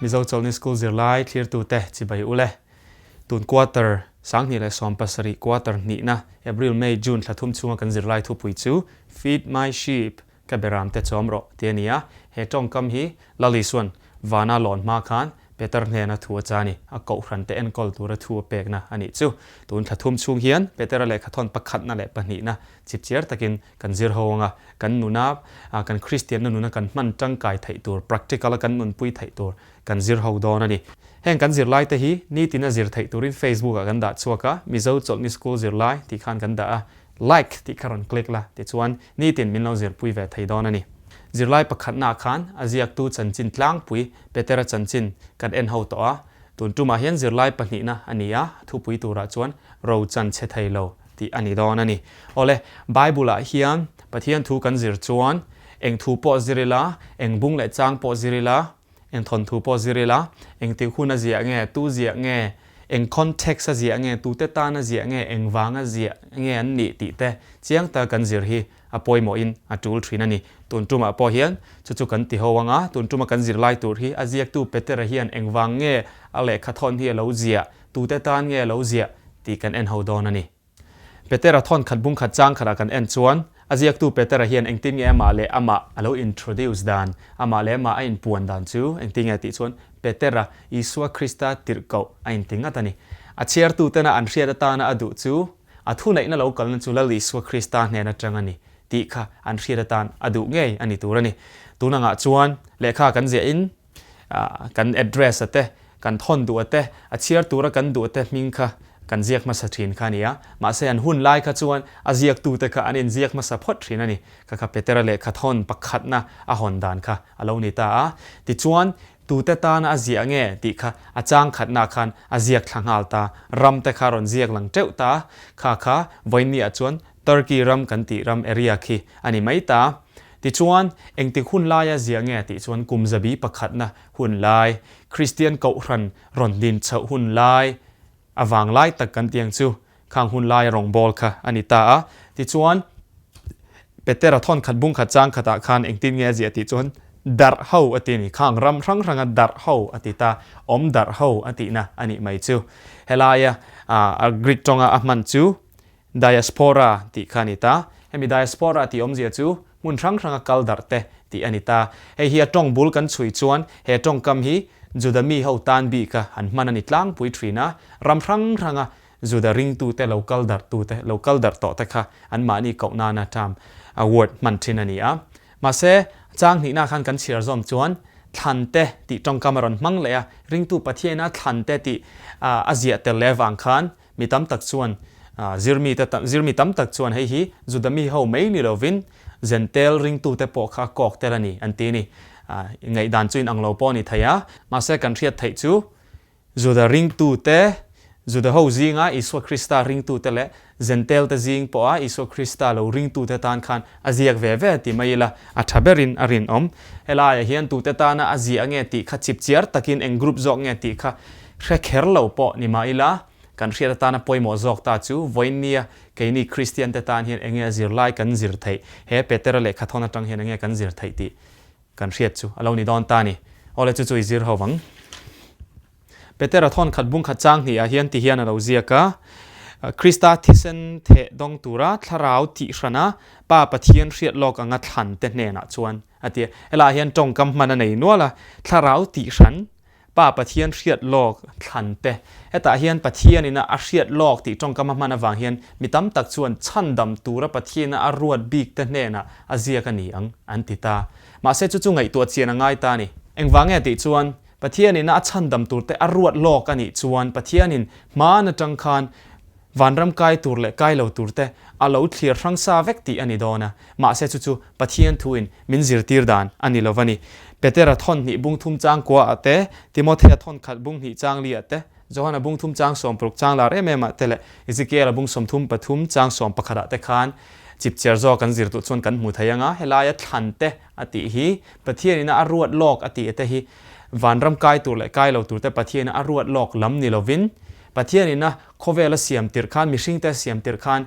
Mizo Chawlhni School zirlai thlirtute chibai ule. Tun quarter 2017 quarter hnihna April, May, June thla thum chhunga kan zirlai thupui chu Feed My Sheep, Ka beram te chawm rawh, tih a ni a. He tawngkam hi Lal Isuan vana lawn hma khan Peter hnena thu a cha a ni. A kohhran te enkawl tura thu a pekna a nih chu. Tun thla thum chhung hian Petera lehkhathawn pakhatna leh pahnihna chipchiar takin kan zir ho anga kan nuna kan Kristianna nuna kan hman tangkai theih tur, practical a kan nunpui theih tur kan zir ho dawn a ni. Heng kan zirlai te hi nitin a zir theih turin Facebook ah kan dah chhuak a, Mizo Chawlhni School zirlai tih khan kan dah a, like tih kha rawn click la tichuan nitin min lo zirpui ve thei dawn a ni. Zirlai pakhatnaah khan a ziaktu chanchin tlangpui Petera chanchin kan en ho tawh a, tun tumah hian zirlai pahnihna a ni a, thupui turah chuan ro chan chhe thei lo tih a ni dawn a ni. Awle, Bible-ah hian Pathian thu kan zir chuan eng thu pawh zir ila, eng bung leh chang pawh zir ila, eng thawnthu pawh zir ila, eng tih hun a ziah nge, tu ziah nge, eng context a ziah nge, tute tan a ziah nge, eng vang a ziah nge an nih tih te chiang taka kan zir hi a pawimawhin a tul thin a ni. Tun tumah pawh hian chu chu kan ti ho anga, tun tuma kan zir lai tur hi a ziaktu Petera hian eng vang nge a lehkha thawn hi a lo ziah, tute tan nge a lo ziah tih kan en ho dawn a ni. Petera thawn khat bung khat chang khatah kan en chuan, a ziaktu Petera hian engtin nge amah leh amah a lo introduce dan, amah leh amah a inpuan dan chu engtin nge tih chuan Petera, Isua Krista tirhkoh a inti ngat a ni. A chhiartutena an hriat atana a duh chu a thuneihna lo kalna chu Lal Isua Krista hnen atang a ni tih kha an hriat atan a duh ngei a ni tur a ni. Tun angah chuan lehkha kan ziahin kan address a te, kan thawn duh a te, a chhiar tura kan duh a te hming kha kan ziak hmasa thin kha a ni a. Mahse an hun lai kha chuan a ziaktute kha an inziak hmasa phawt thin a ni. Kha kha Petera lehkha thawn pakhatna a hawn dan kha a lo ni ta a. Tichuan, tute tana a ziah nge tih kha a chang khatnaah khan a ziak thla nghal ta. Ram te kha rawn ziak lang teuh ta. Kha kha vawiinniah chuan Turkey ram kan tih ram area khi a ni mai ta. Tichuan, engtik hun laia ziah nge tih chuan kum zabi pakhatna hun lai, Kristian Kohhran rawn din chhoh hun lai, a vang lai tak kan ti ang chu, khang hun laia rawngbâwl kha a ni ta a. Tichuan, Petera thawn khat bung khat chang khatah khan engtin nge a ziah tih chuan darh ho a ti a ni. Khang ram hrang hranga darh ho a ti ta, awm darh ho a tihna a nih mai chu. Helaia a Greek tawnga a hman chu Diaspora tih kha a ni ta. Hemi diaspora tih awmzia chu hmun hrang hranga kal darh te tih a ni ta. Hei hi a tawng bul kan chhui chuan he tawngkam hi Juda mi ho tan bik a an hman a ni tlangpui thin a, ram hrang hranga Juda ringtute lo kal darh tute, lo kal darh tawh te kha an mahni koh nana term, a word hman thin a ni a. Mahse, chang hnihna khan kan chhiar zawm chuan thlan te tih tawngkam a rawn hmang leh a, ringtu Pathiana thlan te tih a ziah tel leh avang khan Mi tam tak chuan, zirmite tam, zirmi tam tak chuan hei hi Juda mi ho mai ni lovin Jentail ringtute pawh kha kawk tel a ni an ti a ni. Ngaihdan chu inang lo pawh a ni thei a, mahse kan hriat theih chu Juda ringtute, Juda ho zinga Isua Krista ringtute leh Jentail te zing pawha Isua Krista lo ringtute tan khan a ziak ve ve ti mai ila a tha berin a rinawm. Helaiah hian tute tana a ziah nge tih kha chipchiar takin eng group zawk nge tih kha Hre kher lo pawh ni mah ila, kan hriat atana pawimawh zawk ta chu vawiinnia keini Kristian te tan hian enge a zirlai kan zir theih, he Petera lehkhathawn atang hian enge kan zir theih tih kan hriat chu a lo ni dawn ta a ni. Awle chu chu i zir ho vang. Petera thawn khat bung khat chang hnih ah hian ti hian a lo ziak a, Krista thisen theh dawng tura thlarau tih hrana Pa Pathian hriat lawk anga thlan te hnenah chuan a ti a. Helaiah hian tawngkam hman a nei nual a, thlarau tih hran Pa Pathian hriat lawk thlan te. Hetah hian Pathian ina a hriat lawk tih tawngkam a hman avang hian mi tam tak chuan chhandam tura Pathiana a ruat bik te hnenah a ziak a ni ang an ti ta. Mahse chu chu ngaihtuah chian a ngai ta a ni. Engvang nge tih chuan Pathian ina a chhandam tur te a ruat lawk a nih chuan Pathianin hmaan atang khan Vanram kai tur leh kai lo tur te a lo thlir hrang sa vek tih a ni dawn a, mahse chu chu Pathian thuin min zirtir dan a ni lo va ni. Petera thawn hnih bung thum chang kua ah te, Timothea thawn khat bung hnih chang li ah te, Johana bung thum chang 60 chang lar em em ah te leh Ezekiela bung 33 chang 11 ah te khan chipchiar zawk kan zir duh chuan kan hmu thei ang a, helaia thlan te a tih hi Pathianin a ruat lawk a tih te hi vanram kai tur leh kai lo tur te Pathianin a ruat lawk lam ni lovin Pathianin a Khawvel a siam tirh khan, mihringte a siam tirh khan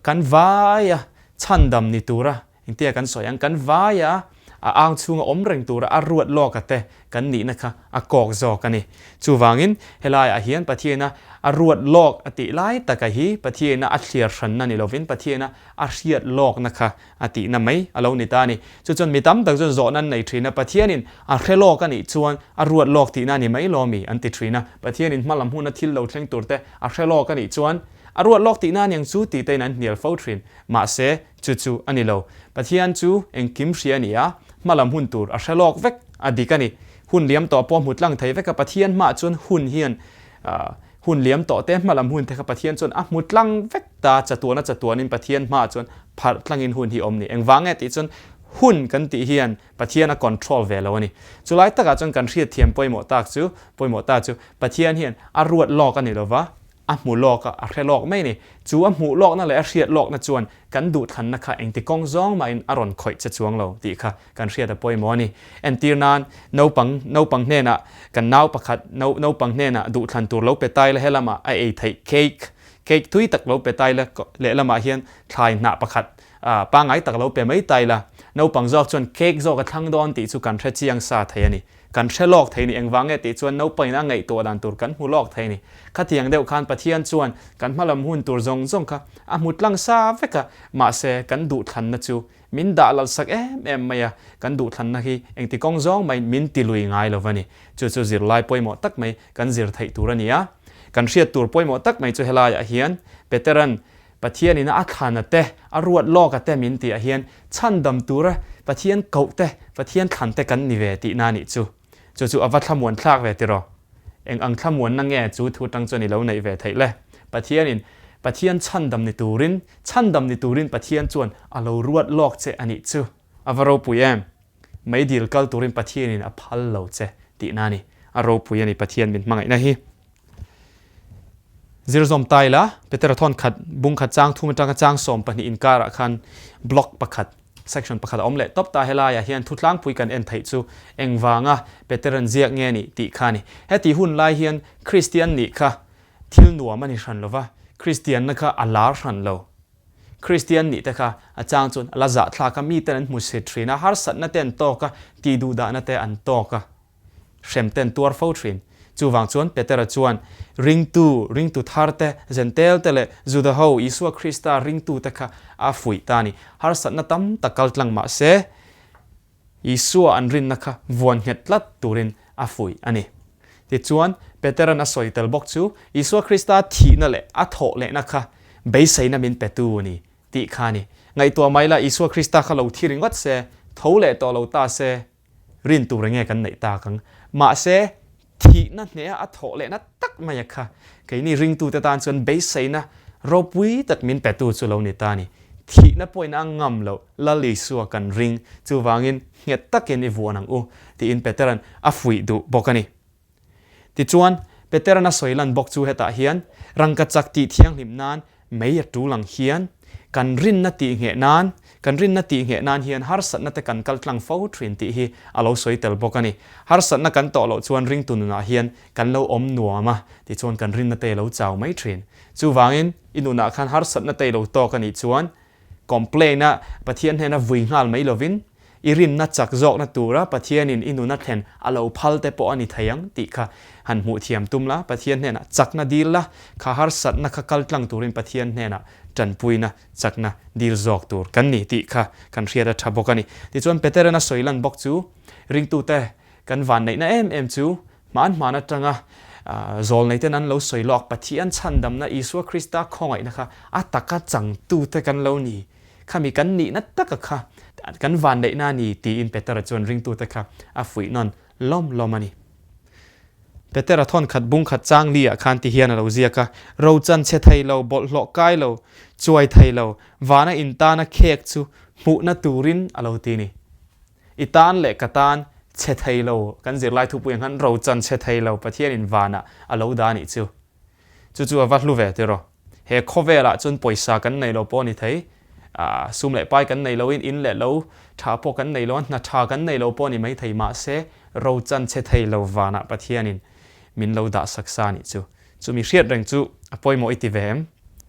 kan vaia chhandam ni tura engtia kan sawi ang, kan vaia A ang chhunga awm reng tura a ruat lawka te kan nihna kha a kawk zawk a ni. Chuvangin, helaiah hian Pathiana a ruat lawk a tih lai taka hi Pathiana a thliar hranna ni lovin Pathiana a hriat lawkna kha a tihna mai a lo ni ta a ni. Chu chuan mi tam tak chuan zawhna an nei thin a, Pathianin a hre lawk a nih chuan a ruat lawk tihna a ni mai law mi an ti thin a. Pathianin hma lam huna thil lo thleng tur te a hre lawk a nih chuan a ruat lawk tihna a niang chu tih tein an hnial fo thin. Mahse, chu chu a ni lo. Pathian chu engkim hria a ni a, hma lam hun tur a hre lawk vek a dik a ni. Hun liam tawh pawh hmu tlang thei vek a, Pathian hmaah chuan hun hian hun liam tawh te hma lam hun te kha Pathian chuan a hmu tlang vek ta, chatuana chatuanin Pathian hmaah chuan pharh tlangin hun hi awm ni. Engvang nge tih chuan hun kan tih hian Pathian a control ve lo a ni. Chulai takah chuan kan hriatthiam pawimawh tak chu, pawimawh ta chu Pathian hian a ruat lawk a ni lova, a hmu lawk a, a hre lawk mai a ni. Chu a hmuh lawkna leh a hriat lawkna chuan kan duhthlanna kha engti kawng zawng mahin a rawn khawih che chuang lo tih kha kan hriat a pawimawh a ni. Entir nan, naupang, naupang hnenah, kan nau pakhat, nau, naupang hnenah duhthlan tur lo pe tai la helamah a ei theih cake, cake tui tak lo pe tai la, lehlamah hian thlai hnah pakhat, ah, pangngai tak lo pe mai tai la. Naupang zawk chuan cake zawk a thlang dawn tih chu kan hre chiang sa thei a ni. Kan hre lawk thei ni engvang nge tih chuan naupangin a ngaihtuah dan tur kan hmu lawk thei ni. Khatiang deuh khan Pathian chuan kan hmalam hun tur zawng zawng kha a hmu tlang sa vek a, mahse kan duhthlanna chu min dah lal sak em em mai a, kan duhthlanna hi engti kawng zawng maiin min ti lui ngai lo va ni. Chu chu zirlai pawimawh tak mai kan zir theih tur a ni a. Kan hriat tur pawimawh tak mai chu helaiah hian Petera'n Pathianin a thlana te, a ruat lawka te min tih ah hian chhandam tura Pathian koh te, Pathian thlan te kan ni ve tihna a nih chu. Chu chu a va thlamuan thlak ve tiraw? Eng ang thlamuanna nge chu thu tang chuan i lo neih ve theih le? Pathianin Pathian chhandam ni turin, chhandam ni turin Pathian chuan a lo ruat lawk che a nih chu. A va ropui em? Meidil kal turin Pathianin a phal lo che tihna a ni. A ropui a ni Pathian min hmangaihna hi. Zirzawm ta ila, Petera thawn khat, bung khat chang thum atanga chang 12 inkarah khan block pakhat, section pakhat a awm leh tawp ta. Helaiah hian thutlangpui kan en theih chu engvanga Petera'n ziak nge nih tih kha a ni. Heti hun lai hian Kristian nih kha thil nuam a ni hran lova, Kristianna kha a lar hran lo. Kristian nih te kha a chang chuan a la zahthlak a, miten an hmu sit thin a, harsatna te an tawk a, tihduhdahna te an tawk a. Hrem ten tuar fo thin. Chuvang chuan Petera chuan ringtu, ringtu thar te, Zentel te leh Juda ho Isua Krista ringtu te kha a fuih ta a ni. Harsatna tam tak kal tlang mah se, Isua an rinna kha vuan nghet tlat turin a fuih a ni. Tichuan, Petera'n a sawi tel bawk chu Isua Krista thihna leh a thawh lehna kha beiseina min petu a ni tih kha a ni. Ngaihtuah mai la, Isua Krista kha lo thi ringawt se, tho leh tawh lo ta se, Rin tur enge kan neih tak ang? Mahse, thihna hneha a thawh lehna tak mai a kha. Keini ringtute tan chuan beiseina ropui tak min petu chu lo ni ta a ni. Thihna pawhin a ngam loh Lal Isua kan ring, chuvangin nghet takin i vuan ang u, tiin Petera'n a fuih duh bawk a ni. Tichuan, Petera'n a sawi lan bawk chu hetah hian, Rangkachak tih thianghlim nan mei a tul ang hian, kan rinna tih ngheh nan, kan rinna tih ngheh nan hian harsatna te kan kal tlang fo thin tih hi a lo sawi tel bawk a ni. Harsatna kan tawh loh chuan ringtu nunah hian kan lo awm nuam a, tichuan kan rinna te lo chau mai thin. Chuvangin, i nunah khan harsatna te i lo tawk a nih chuan, Complain a Pathian hnena vui nghal mai lovin, i rinna chak zawkna tura Pathianin i nuna thlen a lo phal te pawh a ni thei ang tih kha han hmuh thiam tum la, Pathian hnenah chakna dil la, kha harsatna kha kal tlang turin Pathian hnenah tanpuina chakna dil zawk tur kan ni tih kha kan hriat a tha bawk a ni. Tichuan Peteran a sawi lan bawk chu ringtute kan vanneihna em em chu Hman hman atanga zawlneiten an lo sawi lawk Pathian chhandamna Isua Krista khawngaihna kha a taka changtute kan lo ni. Khami kan nihna taka kha kan vanneihna a ni tiin Petera chuan ringtute kha a fuih nawn lawm lawm a ni. Petera thawnkhat bungkhat chang li ah khan ti hian a lo ziak a, Rochan chhe thei lo, bawlhhlawh kai lo, chuai thei lo, vana intana khek chu hmuhna turin a lo ti ni. I tan leh ka tan chhe thei lo, kan zirlai thupui ang khan rochan chhe thei lo Pathianin vanah a lo dah a nih chu. Chu chu a va hlu ve tiraw. He khawvelah chuan pawisa kan nei lo pawh a ni thei, ah sum leh pai kan nei loin in leh lo tha pawh kan nei lo a, hna tha kan nei lo pawh a ni maithei mahse rochan chhe thei lo vanah Pathianin min lo dah sak sa a nih chu. Chumi hriat reng chu a pawimawh i ti ve em?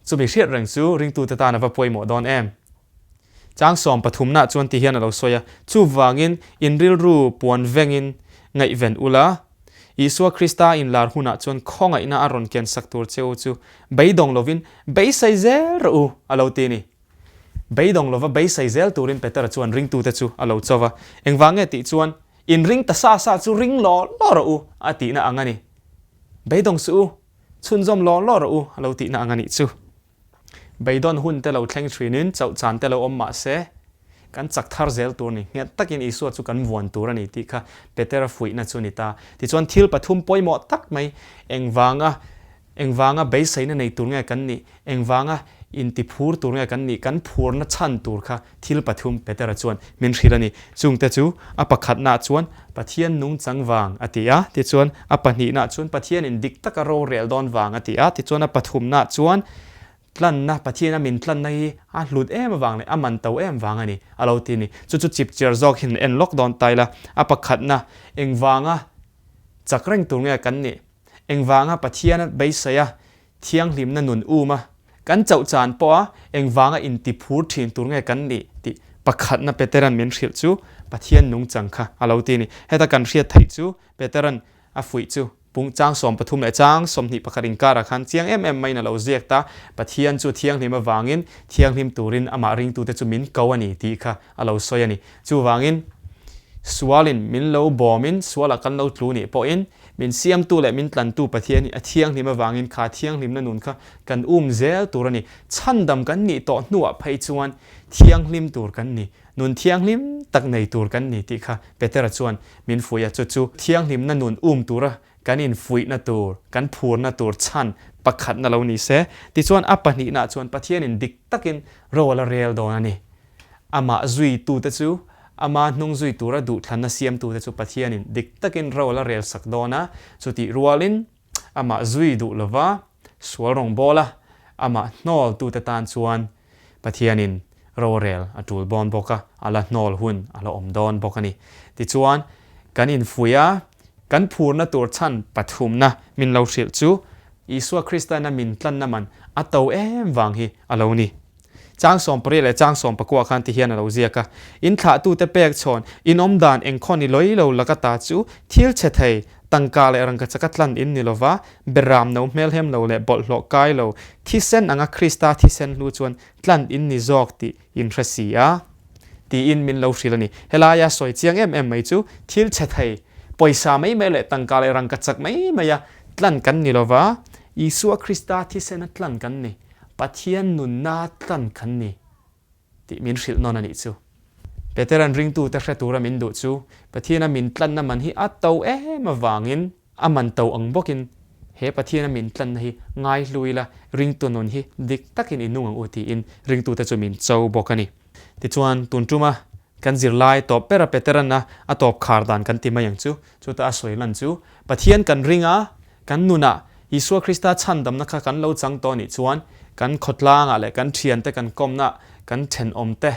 Chumi hriat reng chu ringtute tan a va pawimawh dawn em? Chang sawmpathumnaah chuan ti hian a lo sawi a, Chuvangin in rilru puan vengin ngaihven ula, Isua Krista inlar hunah chuan khawngaihna a rawn ken sak tur che u chu beidawng lovin beisei zel rawh u, a lo ti a ni. Beidawng lova beisei zel turin Petera chuan ringtute chu a lo cho va. Engvang nge tih chuan, In ring ta sa sa chu ring law law rawh u, a tihna ang a ni. Beidawng suh u, chhunzawm law law rawh u, a lo tihna ang a nih chu. Beidawn hun te lo thleng thinin chauh chan te lo awm mah se, kan chak thar zel tur ni. Nghet takin Isua chu kan vuan tur a ni tih kha Petera fuihna chu a ni ta. Tichuan thil pathum pawimawh tak mai engvanga engvanga beiseina nei tur nge kan nih, engvanga intiphur tur nge kan nih, kan phurna chhan tur kha thil pathum Petera chuan min hrilh a ni. Chungte chu a pakhatnaah chuan Pathian nungchang vang a ti a, tichuan a pahnihnaah chuan Pathianin dik taka rorel dawn vang a ti a, tichuan a pathumnaah chuan tlanna, Pathiana min tlanna hi a hlut em avang leh a man to em vang a ni a lo ti a ni. Chu chu chip chiar zawk hian en lawk dawn ta ila, a pakhatna engvanga chak reng tur nge kan nih? Engvanga Pathiana beiseia Thianghlimna nun um a, kan chauh chan pawha engvanga intiphur thin tur nge kan nih tih pakhatna Petera'n min hrilh chu Pathian nungchang kha a lo ti a ni. Heta kan hriat theih chu Petera'n a fuih chu pung chang 13 leh chang 21 inkarah khan chiang em em maiin a lo ziak ta, Pathian chu thianghlim avangin thianghlim turin amah ringtute chu min ko a ni tih kha a lo sawi a ni. Chuvangin sualin min lo bawmin sualah kan lo tlu nih pawhin Min siamtu leh min tlantu Pathian hi a thianghlim avangin kha thianghlimna nun kha kan um zel tur a ni. Chhandam kan nih tawh hnuah phei chuan thianghlim tur kan ni, nun thianghlim tak nei tur kan ni tih kha Petera chuan min fuih a, chu chu thianghlimna nun um tura kan infuihna tur, kan phurna tur chhan pakhatna lo ni se. Tichuan a pahnihnaah chuan Pathianin dik takin ro a la rel dawn a ni. Amah zuitute chu, ama hnung zui tura duhthlanna siamtute chu Pathianin dik takin ro la rel sak dawn a, chutih rualin amah zui duh lova sual rawngbawla amah hnawltute tan chuan Pathianin rorel a tul bawn bawk a, a la hnawl hun a la awm dawn bawk a ni. Tichuan, kan infuih a, kan phurna tur chhan pathumna min lo hrilh chu Isua Kristaina min tlanna man a to em vang hi a lo ni. Chang 18 leh chang 19 khan ti hian a lo ziak a, In thlahtute pek chhawn, in awm dan engkhaw ni lawih lo laka ta chu thil chhe thei, tangka leh rangka chaka tlan in ni lova, beram no hmelhem lo leh bawlhhlawh kai lo, thisen anga Krista thisen hlu chuan tlan in ni zawk tih in hre si a, tiin min lo hrilh a ni. Helaia sawi chiang em em mai chu thil chhe thei, pawisa mai mai leh tangka leh rangka chak mai maia tlan kan ni lova, Isua Krista thisena tlan kan ni. Pathian nunna tlan kan ni tih min hrilh nawn a nih chu. Petera'n ringtute hre tura min duh chu Pathiana min tlanna man hi a to em avangin a man to ang bawkin he Pathiana min tlanna hi ngaihlu ila ringtu nun hi dik takin i nung ang u tiin ringtute chu min cho bawk a ni. Tichuan tun tuma kan zirlai tawp bera Petera'n a a tawp khar dan kan ti mai ang chu, chuta a sawi lan chu Pathian kan ring a, Kan nunah Isua Krista chhandamna kha kan lo chang tawh nih chuan kan khawtlangah leh kan thiante kan kawmna kan thenawmte,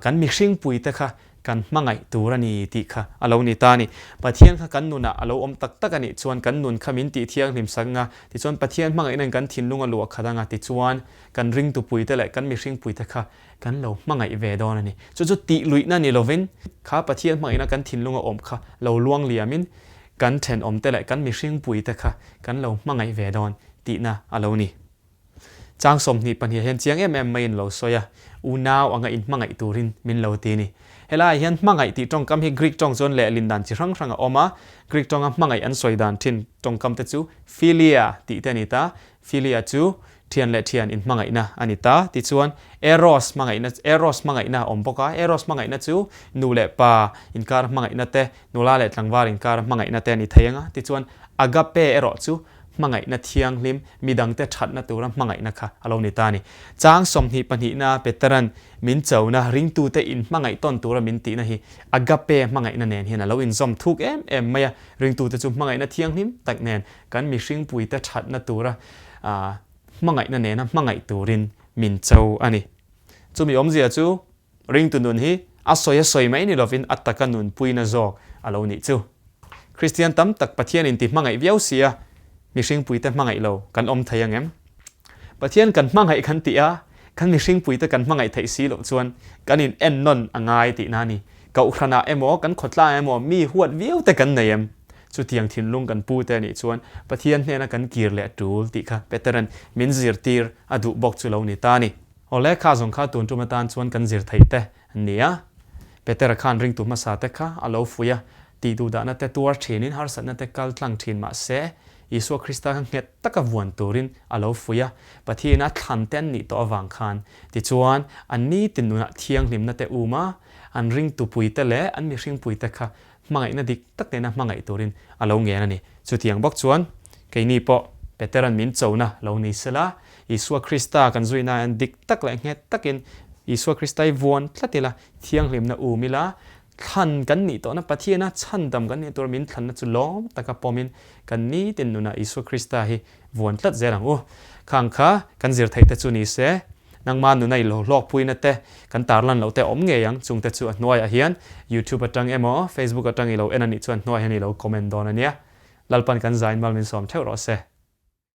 kan mihringpuite kha kan hmangaih tur a ni tih kha a lo ni ta a ni. Pathian kha kan nunah a lo awm tak tak a nih chuan kan nun kha min tih thianghlim sak anga, tichuan Pathian hmangaihna in kan thinlung a luah khat anga, tichuan kan ringtupuite leh kan mihringpuite kha kan lo hmangaih ve dawn a ni. Chu chu tih luihna ni lovin kha Pathian hmangaihna kan thinlunga awm kha lo luang liamin Kan thenawmte leh kan mihringpuite kha kan lo hmangaih ve dawn tihna a lo ni. Chang 22 hian chiang em em maiin lo sawi a, unau anga inhmangaih turin min lo ti a ni. Helaiah hian hmangaih tih tawngkam hi Greek tawng chuan lehlin dan chi hrang hrang a awm a, Greek tawnga hmangaih an sawi dan thin tawngkam te chu philia tih te a ni ta. Philia chu thian leh thian inhmangaihna a ni ta. Tichuan eros hmangaihna eros hmangaihna a awm bawk a, eros hmangaihna chu nu leh pa inkar hmangaihna te, Nula leh tlangval inkar hmangaihna te a ni thei ang a, tichuan agape erawh chu hmangaihna thianghlim, midangte thatna tura hmangaihna kha a lo ni ta a ni. Chang 22 na Petera'n min chona, ringtute inhmangaih tawn tura min tihna hi agape hmangaihna nen hian a lo inzawm thuk em em mai a, ringtute chu hmangaihna thianghlim tak nen kan mihringpuite thatna tura hmangaihna nena hmangaih turin min cho a ni. Chumi awmzia chu Ringtu nun hi a sawi a sawi mai ni lovin a taka nunpuina zawk a lo nih chu. Kristian tam tak Pathian inti hmangaih viau si a, mihringpuite hmangaih lo kan awm thei ang em? Pathian kan hmangaih kan tih a, Kan mihringpuite kan hmangaih theih si loh chuan kan in ennawn a ngai tihna a ni. Kohhranah emaw, kan khawtlangah emaw mi huat viau te kan nei em? Chutiang thinlung kan pu te a nih chuan Pathian hnena kan kir leh tul tih kha Petera'n min zirtir a duh bawk chu lo ni ta a ni. Awle, kha zawng kha tun tum atan chuan kan zir theih te an ni a. Petera khan ringtu hmasa te kha a lo fuih a, tih duhdahna te tuar thinin harsatna te kal tlang thin mah se, Isua Krista kha nghet taka vuan turin a lo fuih a, Pathian a thlan te an nih tawh avang khan. Tichuan, an nitin nunah thianghlimna te um a, an ringtupuite leh an mihringpuite kha hmangaihna dik tak nena hmangaih turin a lo ngen a ni. Chutiang bawk chuan, keini pawh Petera'n min chona lo ni sela, Isua Krista kan zuina hian dik tak leh nghet takin Isua Krista hi vuan tlat ila, thianghlimna um ila, thlan kan nih tawhna Pathiana chhandam kan nih tur min thlanna chu lawm taka pawmin kan nitin nunah Isua Krista hi vuan tlat zel ang u. Khang kha kan zir theih te chu ni se, nangma nuna i lo hlawkpuina te kan tarlan loh te a awm ngei ang, chung te chu a hnuaiah hian YouTube atang emaw Facebook atang i lo en a nih chuan hnuaiah hian i lo comment dawn a nia. Lalpan kan zain mal min sawm theuh rawh se.